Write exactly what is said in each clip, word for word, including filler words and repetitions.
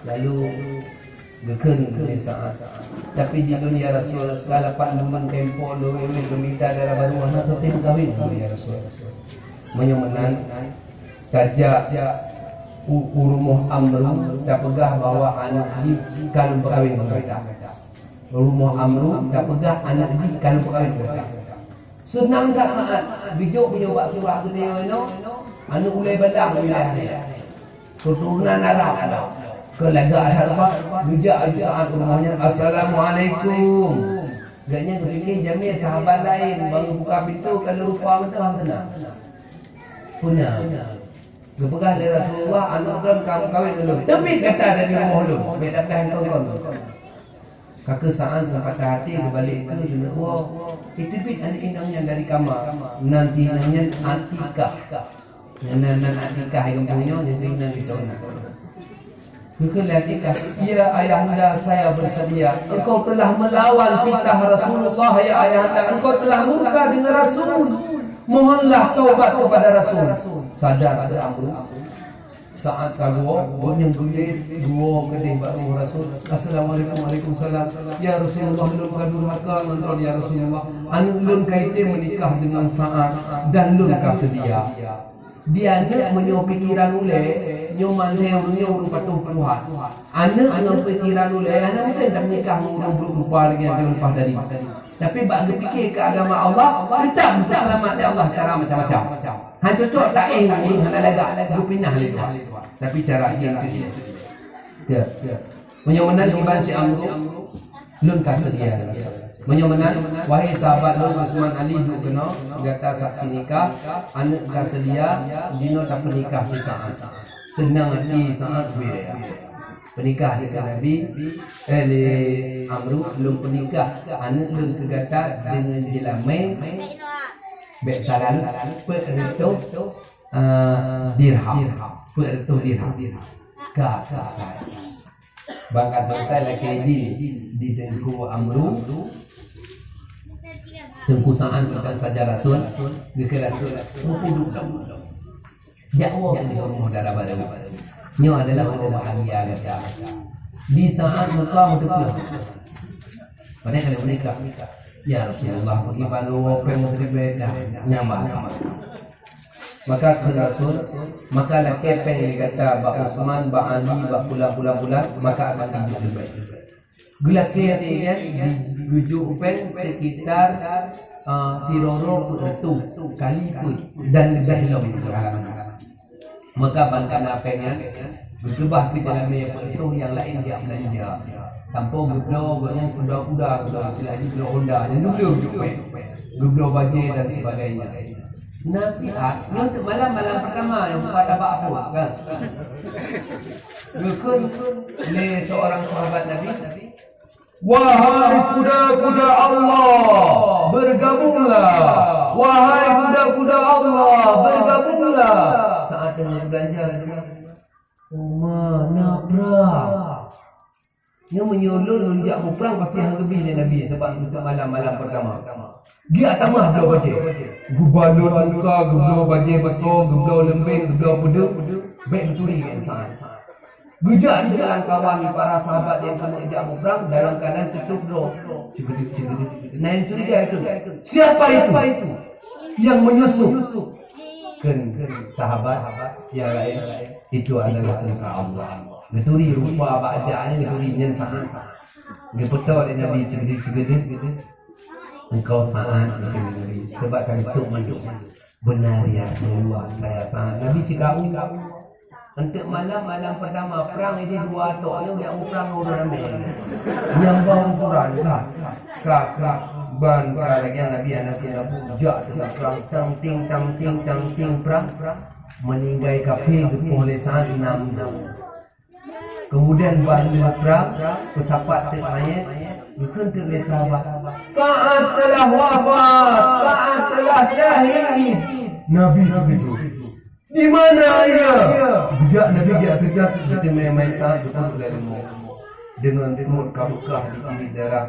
Lalu geukheun lé Sa'ad, "Tapi di dunia Rasul, ka lapan buleuen tempo lôn, lôn mita dara barô, hana soe tém kawin, ya Rasul." Meunyoe meunan, tajak u, u rumoh Amru, tapeugah bahwa aneuk jih ka lôn peukawen ngon gata. Rumoh Amru, tapeugah aneuk jih ka lôn peukawen ngon gata. Seunang that Sa'ad, geujok meunyoe bak surah geutanyoe nyoe, aneuk ulée balang wilayah nyoe. Keuturonan Arab. Keu lagak that, geujak laju Sa'ad u rumoh nyan, "Assalamualaikum." Gobnyan geupike jamé sahabat laén, bak geubuka pintoe ka lheueh rupa mantong hana. Peuna. Geupeugah lé Rasulullah, "Aneuk droen ka meukawen ngon lôn. Teubiet gata dari rumoh lôn, bék tapeugah ngon kon." Ka kheueh Sa'ad seupatah até geubalek keu keuneuk woe. Iteubiet aneuk inong nyan dari kama. Nan si inong nyan Atikah. Nan, nan, nan Atikah di gampông nyoe, nyan inong di sana. Geukheun lé Atikah, "Ya ayahanda, saya bersedia. Engkau telah melawan titah Rasulullah, ya ayahanda. Engkau telah murka dengan Rasul. Mohonlah taubat kepada Rasul." Sadar keu Amru. Sa'ad ka geuwoe, gobnyan geulét, geuwoe keudeh bak rumoh Rasul. "Assalamualaikum." "Waalaikumsalam." "Ya Rasulullah, lôn ka durhaka ngon droen, ya Rasulullah. Aneuk lôn ka item meunikah deungon Sa'ad dan lôn ka seudia." Di aneuk meunyoe pikeran ulée, nyoe mandum ureueng nyoe ureueng patuh Tuhan. Aneuk ngon pikeran ulée, hana mungken tameunikah ngon ureueng buruk rupa lagée nyang leupah dari. Tapi bak geupike keu agama Allah, teutap geuseulamat lé Allah cara macam-macam. Han cocok taéh ngon ureueng hana lagak, geupinah lé Tuhan. Tapi cara jih itu dia. Ya, ya. Meunyoe meunan kiban si Amru, lôn ka seudia. Meunyoe meunan, wahai sahabat lôn Utsman Ali, duek keunoe, gata saksi nikah, aneuk ka seudia, jinoe tapeunikah si Sa'ad. Seunang até Sa'ad beu raya. Peunikah deungon Nabi, eh, lé Amru, "Lôn peunikah aneuk lôn keu gata deungon jeulamé bék salah lôn, peuet reutôh, eh, dirham. Peuet reutôh dirham." Ka seuleusoe. Ban ka seuleusoe lakée idin di Teungku Amru. Teungku Sa'ad bukan saja Rasul, geukheun Rasul, "Meupuduek lom. Jak woe keunoe rumoh dara barô. Nyoe adalah uroe bahagia gata." Di Sa'ad muka meuteupeu. Padahai ka lheueh meunikah. "Ya Rasulullah, pakriban lôn woe péng meuseudeubée dah, nyan bah." Maka kheun Rasul, "Maka lakée péng lé gata bak Utsman, bak Ali, bak pulan-pulan-pulan, maka akan tijok leubeh." Geulakée lé nyan, geujok péng sekitar, ah, sidroe-droe peuet reutôh kali peuet dan leubeh lom dalam nas. Maka ban ka na péng nyan, geukeubah keu jeulamé peuet reutôh nyang laén jak beulanja. Tanpa geubloe gobnyan kuda-kuda, geubloe istilah jih geubloe honda, nyan geubloe geujok péng. Geubloe bajée dan sebagainya. Nasihat, nyoe teuk malam, malam pertama nyang buka tabak phon, kan? Geukheun lé seorang sahabat Nabi, "Wahai kuda-kuda Allah, bergabunglah! Wahai kuda-kuda Allah, bergabunglah!" Saat deungon beulanja, "Uma, na prang." Nyoe meunyoe lôn, lôn jak muprang, pasti han geubri lé Nabi, sabab untuk malam-malam pertama. Geujak tamah bloe bajée. Geubalot muka, geubloe bajée basoe, geubloe leumbeng, geubloe peudeueng, bék geuturi keu Sa'ad. Geujak di jalan kawan para sahabat nyang keuneuk jak muprang dalam keadaan tutup droe. Ceugeudeuek, ceugeudeuek, ceugeudeuek. Na nyang curiga itu. "Siapa itu yang menyusup?" Kheun sahabat nyang laén, "Itu adalah tentara Allah." Geuturi rupa bak jak nyan, geuturi nyan Sa'ad. Geupeutô lé Nabi ceugeudeuek-ceugeudeuek, "Engkau Sa'ad," geuturi. Sabab ka geutôk mandum. "Benar ya Rasulullah, saya Sa'ad." Nabi cit ka u. Enteuk malam, malam pertama prang, ideh dua tok nyoe jak muprang ureueng ramé. Nyang bak ukuran ka, ka, ka, ban ka lagée Nabi hana keuneuk jak teuka prang, tang ting, tang ting, tang ting prang. Meuninggai kafé geupoh lé Sa'ad nam droe. Kemudian ban lheueh prang, peusapat teuk manyét, geukheun teuk lé sahabat, "Sa'ad telah wafat, Sa'ad telah syahid." Nabi teukeujot. "Di mana ia?" Geujak Nabi geujak keujak, geuteumé mayét Sa'ad geupeuleuek lam rumoh. Deungon pruet ka beukah ditirit darah.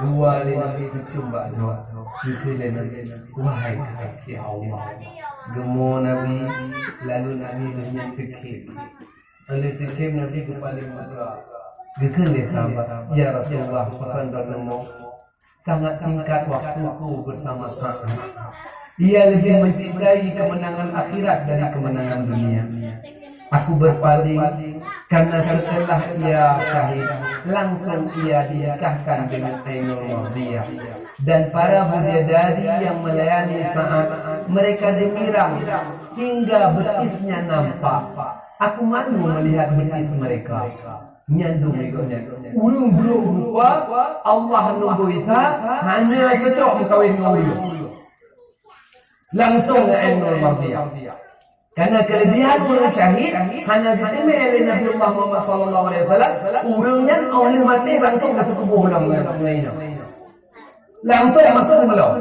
Geuwa lé Nabi geucium bak droe. Geukheun lé Nabi, "Wahai kekasih Allah, Geumo Nabi, lalu Nabi geunyan teukhém. Óh lheueh teukhém Nabi geupaleng muka. Geukheun lé sahabat, "Ya Rasulullah, pakon droeneuh mo?" "Sangat singkat waktuku bersama Sa'ad. Ia lebih mencintai kemenangan akhirat dari kemenangan dunia. Aku berpaling karena setelah ia syahid, langsung ia dinikahkan dengan Ainul Mahdiyah. Dan para bidadari yang melayani Sa'ad, mereka gemilang hingga betisnya nampak. Aku malu melihat betis mereka." Nyan dum igoe nyan. Ureueng brok rupa, Allah neubri sa, hana cocok meukawen ngon ureueng. Langsung ngon Ainul Mahdiyah. Karena kelebihan ureueng syahid, hana geuteumé lé Nabi Allah Muhammad sallallahu alaihi wasallam, ureueng nyan óh lheueh maté langsung geupeutuboh lam, lam inong. Langsung maté lom.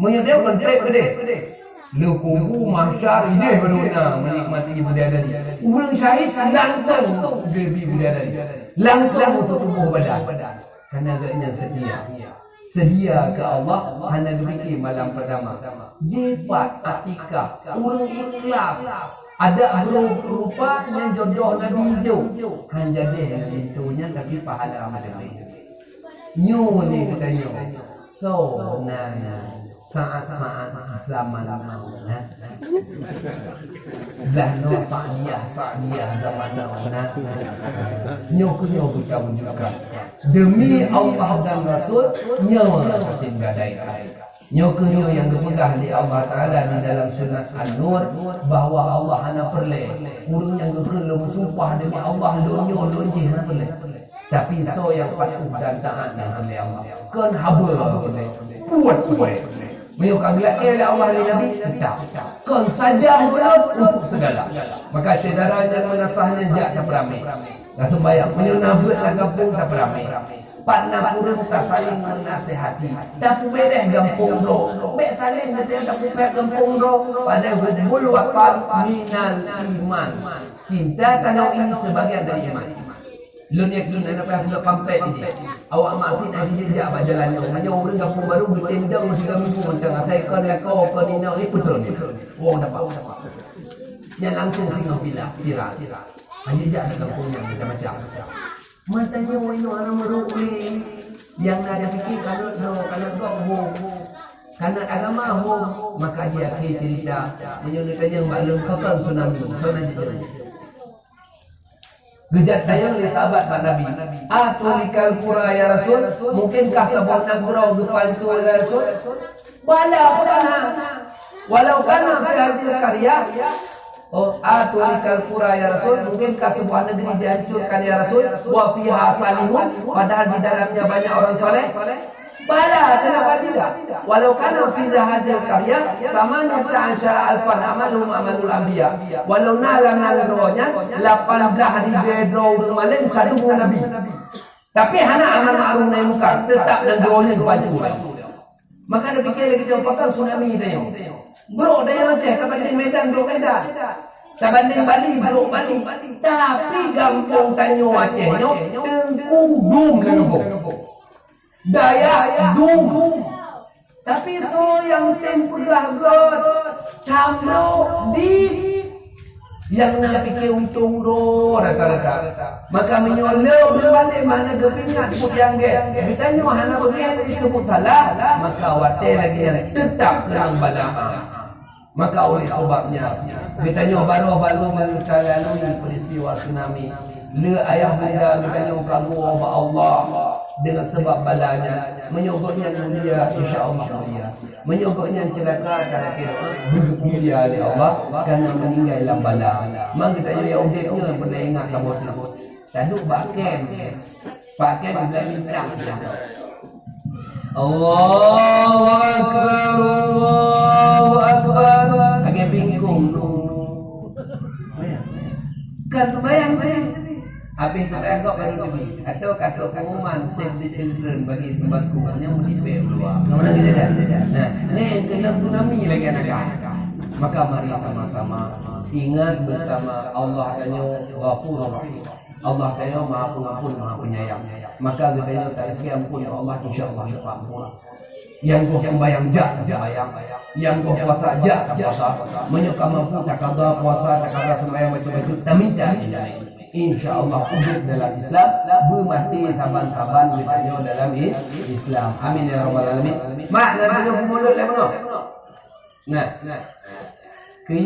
Meunyoe dia kon trép keudeh. Lheueh kubu mahsyar idéh baru na menikmati bidadari. Ureueng syahid langsung geubri bidadari. Langsung untuk tuboh badan. Karena geuhnyan setia. Setia keu Allah hana geupike malam pertama. Jipat Atikah, ureueng ikhlas. Adak brok rupa nyan jodoh Nabi Yusuf. Han jadeh Nabi Yusuf nyan, tapi pahala meuleubeh. Nyoe lé geutanyoe, soe nan saát-saát zaman now na? Blah nyoe Sa'diyah, Sa'diyah zaman now na? Nyoe keuh nyoe beutawujudkan. Demi Allah dan Rasul, nyoe hase gadai. Nyoe keuh nyoe nyang geupeugah lé Allah Taala di dalam surat An-Nur, bahwa Allah hana peureulée ureuëng nyang geukheun lôn meusumpah demi Allah, lôn nyoe, lôn jih, hana peureulée. Tapi soe nyang patuh dan taát nyang peureulée Allah. Kon haba peureulée, buet peureulée. Meunyoe ka geulakée lé Allah lé Nabi, teutap. Kon saja mulut untuk segala. Maka syedara nyang meunasah nyan jak tapeuramé. Ka seumbayang, meunyoe na buet lam gampông tapeuramé. Pat na ureuëng tasaléng meunasehati. Tapeubeuréh gampông droe. Bék saléng geutanyoe tapeubeuréh gampông droe. Padahai hubbul watan minal iman. Cinta tanoh nyan sebagian dari iman. Lôn yakin hana payah pula pampét idéh. Awak maksiet hana jijak bak jalan nyoe. Meunyoe ureuëng gampông barô geutendang sigoe minggu mantong asai kon lakoe kon inong ni peutrön. Wong dapat. Nyan langsung singoh bila viral. Hana jijak di gampông nyan macam-macam. Meutanyoe inoe hana meurok lé, nyang na tapike kanot droe, kanot gob hom, kanot agama hom, maka di akhé cerita, meunyoe neutanyong bak lôn, pakon tsunami, soe nan jijaweueb? Geujak tanyong lé sahabat bak Nabi, "Atuhlikal qura ya Rasul? Mungkinkah saboh nanggroe geupancô ya Rasul?" Bala, peue hana. Walau kana fi hadhil qaryah, oh, atuhlikal qura ya Rasul, mungkinkah sebuah negeri dihancurkan ya Rasul, wa fiha salihun, padahal di dalamnya banyak orang saleh? Bala, kenapa tidak? Walau kana fi hadhil qaryah samaniyata asyara alfan amaluhum amalul anbiya. Walau na lam nanggroe nyan lapan blaih ribée droe ureuëng malém sadum nabi. Tapi hana amal makruf nahi mungkar, teutap nanggroe nyan geupancô. Maka tapike lagée nyoe, pakon tsunami tanyoe. Brok tanyoe Aceh tabandéng Medan, brok Medan. Tabandéng Bali, brok Bali. Tapi gampông tanyoe Aceh nyoe teungku dum lam gampông. Dayah dum. Tapi soe nyang tem peugah göt, tamrok di nyang na pike untông droe rata-rata. Maka meunyoe le ureuëng bandum hana geupeuingat buet nyang gét, geutanyoe hana beugét disebut salah, maka watée lagée nyan teutap keunong bala. Maka oleh sebab nyan, geutanyoe baroe-baroe meunyoe talalui peristiwa tsunami, le ayah bunda geutanyoe ka geuwoe bak Allah deungon sabab bala nyan. Meunyoe gobnyan mulia, insya Allah mulia. Meunyoe gobnyan ceulaka, ka lakée mulia lé Allah, kana meuninggai lam bala. Man geutanyoe nyang udeb nyoe peureulée ingat saboh teuk. Taduek bak kém. Bak kém Ibrahim Bintang. Allahu Akbar, Allahu Akbar. Lagée bingkong. Kan sembahyang tadi. Habis sembahyang kok baru tadi. Atau kata pengumuman Save the Children bagi sembako yang menipu luar. Kamu lagi tidak? Nah, ni kena tsunami lagi anak. Maka mari sama-sama ingat bersama Allah tanyoe Ghafurur Rahim. Allah tanyoe Maha Pengampun, Maha Penyayang. Maka geutanyoe talakée ampôn bak Allah, insya Allah dapat ampôn. Nyang goh sumbayang jak taseumbayang, nyang goh puasa jak tapuasa. Meunyoe ka mampu takada puasa, takada sumbayang bacut-bacut, taminta ilmu. Insya Allah udeb dalam Islam, beumaté saban-saban geutanyoe dalam i- Islam. Amin ya rabbal alamin. Mak, na tanyoe peumulod lé meunoe. Nah, keu